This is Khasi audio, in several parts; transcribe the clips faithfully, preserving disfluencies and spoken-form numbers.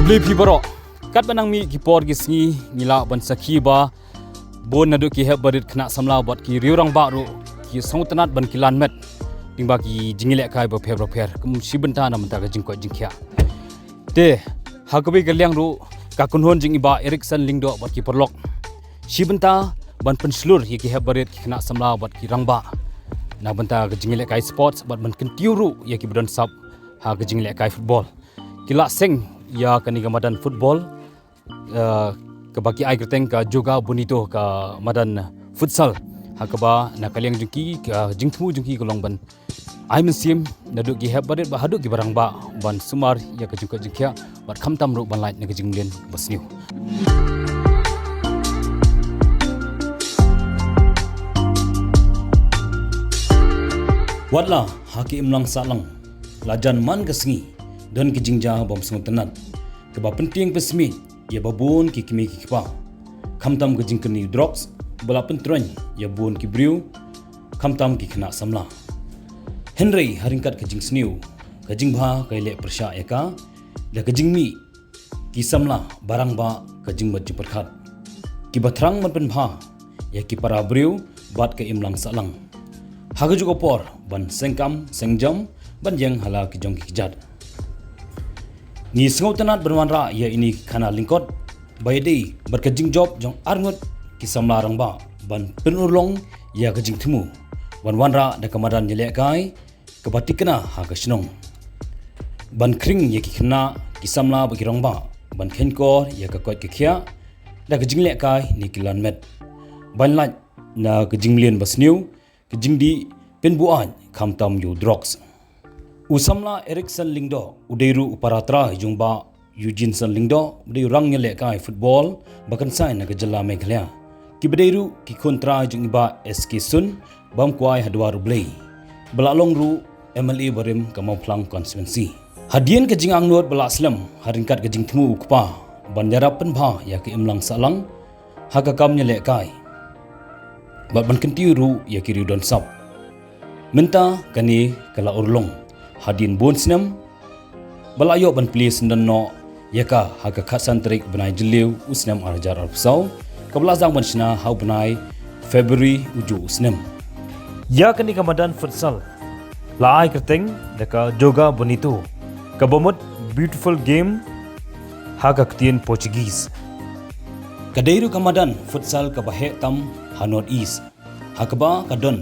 Khublei phi baroh. Katba nang mih ki por ki sngi ngi lah ban sakhi ba bun naduh ki hep barit khynnah samla bad ki riew rangbah ruh ki sngewtynnat ban ki lan met lyngba ki jingïalehkai bapher bapher kum shi bynta na bynta ka jingkoit jingkhiah. Te ha kawei ka liang ruh ka kynhun jong i Bah Erickson Lyngdoh bad ki paralok shi bynta ban pynshlur ïa ki hep barit ki khynnah samla bad ki rangbah na bynta ka jingïalehkai sports bad ban kyntiew ruh ïa ki ba don sap ha ka jingïalehkai football. Ki la seng ïa kane ka madan football, eh, kaba ki ai kyrteng ka Joga Bonito, ka madan futsal. Ha kaba na ka liang jong ki, ka jingthmu jong ki ka long ban ai mynsiem naduh ki hep barit bad haduh ki ba rangbah ban sumar ïa ka jingkoit jingkhiah bad khamtam ruh ban lait na ka jingmlien ba sniew. Watla ha ka imlang sahlang, la jan man ka sngi don ka jingjia bym sngewtynnat kaba pyntieng pynsmit ïa ba bun ki kmie ki kpa. Khamtam ka jingkyrni drugs ba la pyntroiñ ïa bun ki briew, khamtam ki khynnah samla. Hynrei ha ryngkat ka jingsniew, ka jingbha ka ïaleh pyrshah ïa ka da ka jingmih ki samla ba rangbah ka jingmut jingpyrkhat, ki ba thrang ban pynbha ïa ki para briew bad ka imlang sahlang. Ha kajuh ka por ban seng kam seng jam ban ïeng ha la ki jong ki kjat. Ngi sngewtynnat ban wanrah ïa ine i khana lyngkot ba ïadei bad ka jingjop jong arngut ki samla rangbah ban pynurlong ïa ka jingthmu ban wanrah da ka madan ïalehkai kaba tikna ha ka shnong, ban khring ïa ki khynnah ki samla bad ki rangbah ban kheiñkor ïa ka koit ka khiah da ka jinglehkai ne ki lan met, ban lait na ka jingmlien ba sniew, ka jingdih pynbuaid khamtam ïa u drugs. U samla Erickson Lyngdoh u dei ruh u para trai jong Bah Eugeneson Lyngdoh, ba dei u rangïalehkai football ba kynsai na ka jylla Meghalaya. Ki ba dei ruh ki khun trai jong i Bah S K Sun, bam kwai ha dwar U Blei, ba la long ruh M L A barim ka Mawphlang constituency. Hadien ka jingangnud ba la slem ha ryngkat ka jingthmu u kpa ban ïarap pynbha ïa ka imlang sahlang ha ka kam ïalehkai bad ban kyntiew ruh ïa ki riew don sap, mynta kane ka la urlong hadien bun snem ba la ïoh ban plie syndon noh ïa ka ha ka khatsan tarik bnai Jylliew u snem ar hajar arphew saw, kaba la sdang ban shna ha u bnai February u juh u snem. Ïa kane ka madan futsal la ai kyrteng da ka Joga Bonito, kaba mut beautiful game ha ka ktien Portuguese. Ka dei ruh ka madan futsal kaba heh tam ha North East, ha kaba ka don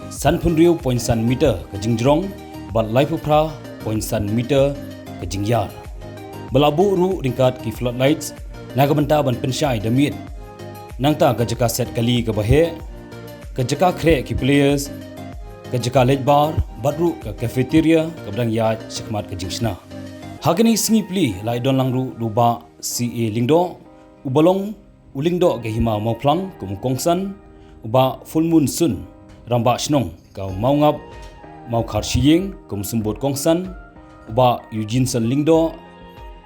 sanphew hynriew point san meter ka jingjrong bad laiphew phra point san meter ka jingïar, ba la buh ruh ryngkat ki floodlights na ka bynta ban pynshai da miet. Nangta ka jaka set kali kaba heh, ka jaka khreh ki players, ka jaka leit bar bad ruh ka cafeteria kaba dang ïaid shakhmat ka jingshna. Ha kane ka sngi plie la ïadon lang ruh da u Bah C A Lyngdoh, u ba long u Lyngdoh ka Hima Mawphlang kum u kongsan, u Bah Fullmoon Sun, rangbah shnong ka Mawngap Mawkhar Shyieng kum u symbud kongsan, u Bah Eugeneson Lyngdoh,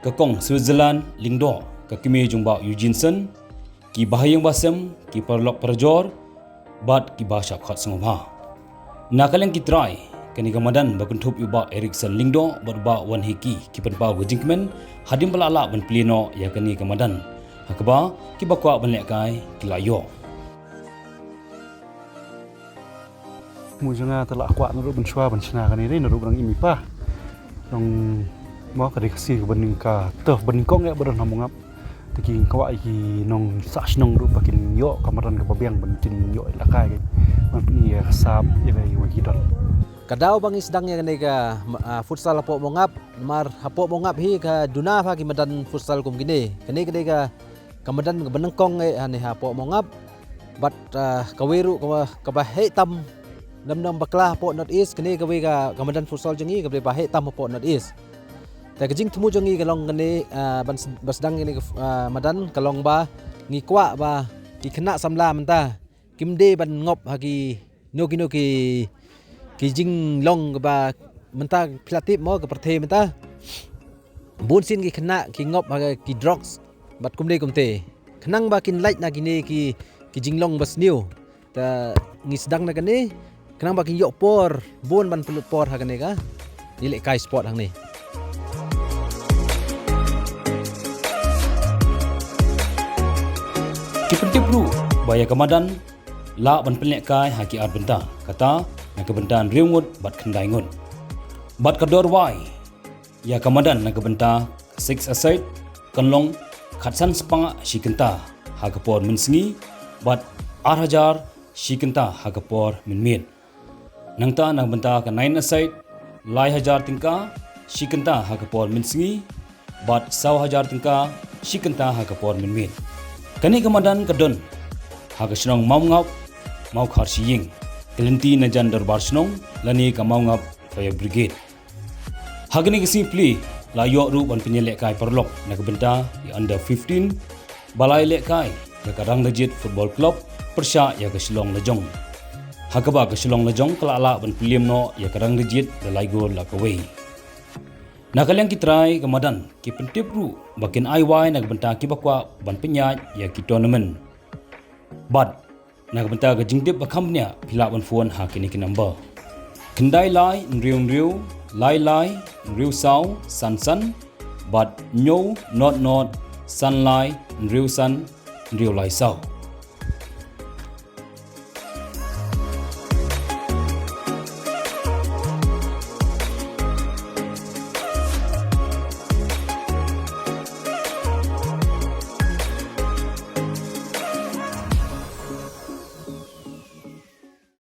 ka kong Switzerland Lyngdoh ka kmie jong Bah Eugeneson, ki bahaïing bahasem, ki paralok parajor bad ki ba shah khot sngewbha. Na ka liang ki trai, kane ka madan ba kynthup ïa u Bah Erickson Lyngdoh bad u Bah Wan Heki ki pynpaw ka jingkmen hadien ba la lah ban plie noh ïa kane ka madan, ha kaba ki ba kwah ban lehkai ki la ïoh. Mo jong nga te la kwah naduh ban shuwa ban shna kane, naduh ba dang im i pa. Nong mo ka dei ka si ka banyngkong, ka turf banyngkong ïa ba don ha Mawngap. Te ki kwah ïa ki nongsah shnong ruh ba kin ïoh ka madan kaba biang ban kin ïoh lehkai, ban pyni ïa ka sap ïa ka, ïa ki don. Ka daw ba ngi sdang ïa kane ka, ah, futsal hapoh Mawngap, namar hapoh Mawngap hi ka duna bha ki madan futsal kum kine. Kane ka dei ka, ka madan kaba nyngkong eh hangne hapoh Mawngap. Bad, ah, kawei ruh kaba, kaba heh tam, lem nang bakla hapoh North East, kane kawei ka, ka madan futsal jong ngi kaba dei ba heh tam hapoh North East. Te ka jingthmu jong ngi ka long kane, ah, ban s-, ba sdang kane ka, ah, madan ka long ba ngi kwah ba ki khynnah samla mynta kim dei ban ngop ha kino kino ki, ki jinglong kaba mynta phi la tip mo ka pyrthei mynta. Bun sien ki khynnah ki ngop ha ki drugs bad kumne kumte. Khnang ba kin lait na kine ki, ki jinglong ba sniew. Ta ngi sdang na kane, khnang ba kin ïoh por, bun ban pynlut por ha kane ka ïalehkai sport hangne. Ki pyntip ruh ba ïa ka madan lah ban pynlehkai ha ki ar bynta, kata na ka bynta hynriew ngut bad khyndai ngut. Bad ka dor wai ïa ka madan na ka bynta six a side kan long khatsan spah shi kynta ha ka por mynsngi bad ar hajar shi kynta ha ka por mynmiet. Nangta na ka bynta ka nine a side, lai hajar tyngka shi kynta ha ka por mynsngi bad saw hajar tyngka shi kynta ha ka por mynmiet. Kane ka madan ka don ha ka shnong Mawngap, Mawkhar Shiying, ka lynti na jan dorbar shnong lane ka Mawngap Fire Brigade. Ha kane ka sngi plie la ïoh ruh ban pynïalehkai paralok na ka bynta ïa under fifteen ba la ïalehkai da ka Rangrajit Football Club pyrshah ïa ka Shillong Lajong, ha kaba ka Shillong Lajong ka la lah ban pynliem noh ïa ka Rangrajit da lai gol la kawei. Na ka liang ki trai ka madan ki pyntip ruh ba kin ai wai na ka bynta kiba kwah ban pynïaid ïa ki tournament. Bad na ka bynta ka jingtip ba kham bniah phi lah ban phone ha kine ki number: khyndai lai hynriew hynriew lai lai hynriew saw san san bad hynñiew nod nod san lai hynriew san hynriew lai saw.